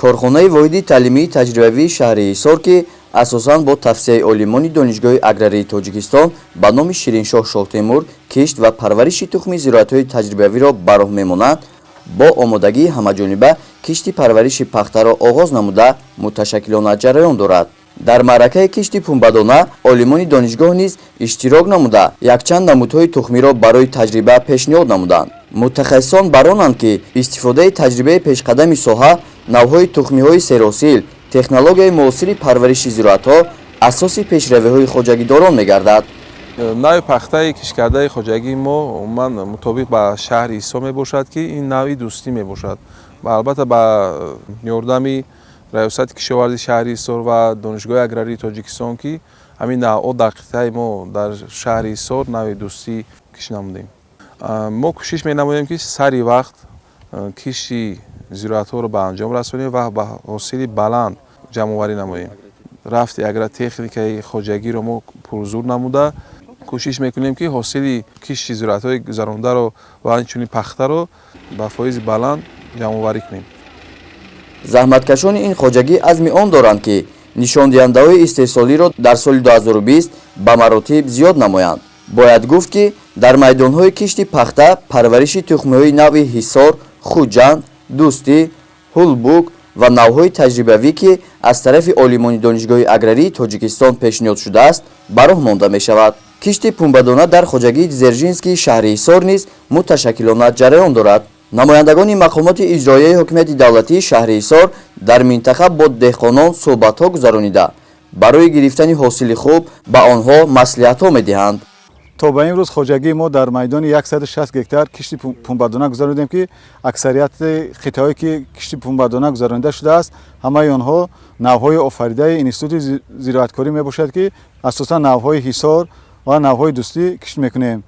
Корхонаи воҳиди таълимии таҷрибавии шаҳри Ҳисор, ки асосан бо тавсияи олимони Донишгоҳи аграрии Тоҷикистон ба номи Шириншоҳ Шоҳтемур кишт ва парвариши тухми зироатҳои таҷрибавиро ба роҳ мемонанд, бо омодагии ҳамаҷониба кишти парвариши пахтаро оғоз намуда, муташаккилона ҷараён дорад. Дар маъракаи кишти пунбадона олимони донишгоҳ низ иштирок намуда, якчанд намудҳои тухмиро барои таҷриба пешниҳод намуданд. Мутахассисон баронанд, ки истифодаи таҷрибаи пешқадами соҳа, навъҳои тухмиҳои серҳосил, технологияи муосири парвариши зироатҳо асоси пешравиҳои хоҷагидорон мегардад. Нави пахтаи кишткардаи хоҷагии мо умуман мутобиқ ба шаҳри Ҳисор мебошад, ки ин нави Дӯстӣ мебошад ва албатта ба ёрдами Раёсати кишоварзии шаҳри Ҳисор ва Донишгоҳи аграрии Тоҷикистон, ки ҳамин навъҳо дар қитъаи мо, дар шаҳри Ҳисор, нави Дӯстӣ кишт намудем. Мо кӯшиш менамоем, ки сари вақт кишти зироатҳоро ба анҷом расонем ва ба ҳосили баланд ҷамъоварӣ намоем. Рафти агротехникаи хоҷагиро мо пурзур намуда, кӯшиш мекунем, ки ҳосили кишти зироатҳои гузарондаро ва инчунин пахтаро ба фоизи баланд ҷамъоварӣ кунем. Заҳматкашони ин хоҷагӣ азми он доранд, ки нишондиҳандаҳои истеҳсолиро дар соли 2020 ба маротиб зиёд намоянд. Бояд гуфт, ки дар майдонҳои кишти пахта парвариши тухмиҳои нави Ҳисор, Хуҷанд, Дӯстӣ, Ҳулбук ва навъҳои таҷрибавӣ, ки аз тарафи олимони Донишгоҳи аграрии Тоҷикистон пешниҳод шудааст, ба роҳ монда мешавад. Кишти пунбадона дар хоҷагии Дзержинскии шаҳри Ҳисор низ муташаккилона ҷараён дорад. Намояндагони мақомоти иҷроияи ҳокимияти давлатии шаҳри Ҳисор дар минтақа бо деҳқонон суҳбатҳо гузаронида, барои гирифтани ҳосили хуб ба онҳо маслиҳатҳо медиҳанд. То ба имрӯз хоҷагии мо дар майдони 160 гектар кишти пунбадона гузаронидем, ки аксарияти қитъаҳое, ки кишти пунбадона гузаронида шудааст, ҳамаи онҳо навъҳои офаридаи Институти зироаткорӣ мебошад, ки асосан навъҳои Ҳисор ва навъҳои Дӯстӣ кишт мекунем.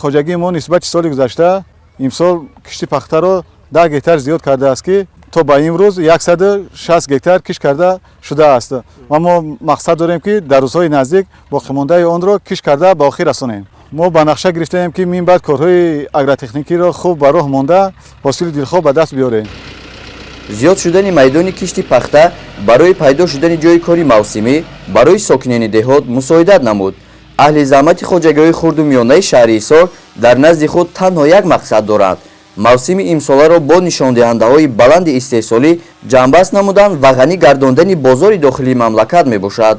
Хоҷагии мо нисбати соли гузашта имсол кишти пахтаро 10 гектар зиёд кардааст, ки то ба имрӯз 160 гектар кишт карда шудааст ва мо мақсад дорем, ки дар рӯзҳои наздик боқимондаи онро кишт карда ба охир расонем. Мо ба нақша гирифтаем, ки минбаъд корҳои агротехникиро хуб ба роҳ монда, ҳосили дилхоҳ ба даст биёрем. Зиёд шудани майдони кишти пахта барои пайдо шудани ҷойи кори мавсимӣ барои сокинони деҳот мусоидат намуд. Аҳли заҳмати хоҷагиҳои хурду миёнаи шаҳри Ҳисор дар назди худ танҳо як мақсад доранд: мавсими имсоларо бо нишондиҳандаҳои баланди истеҳсолӣ ҷамъбаст намудан ва ғанӣ гардондани бозори дохилии мамлакат мебошад.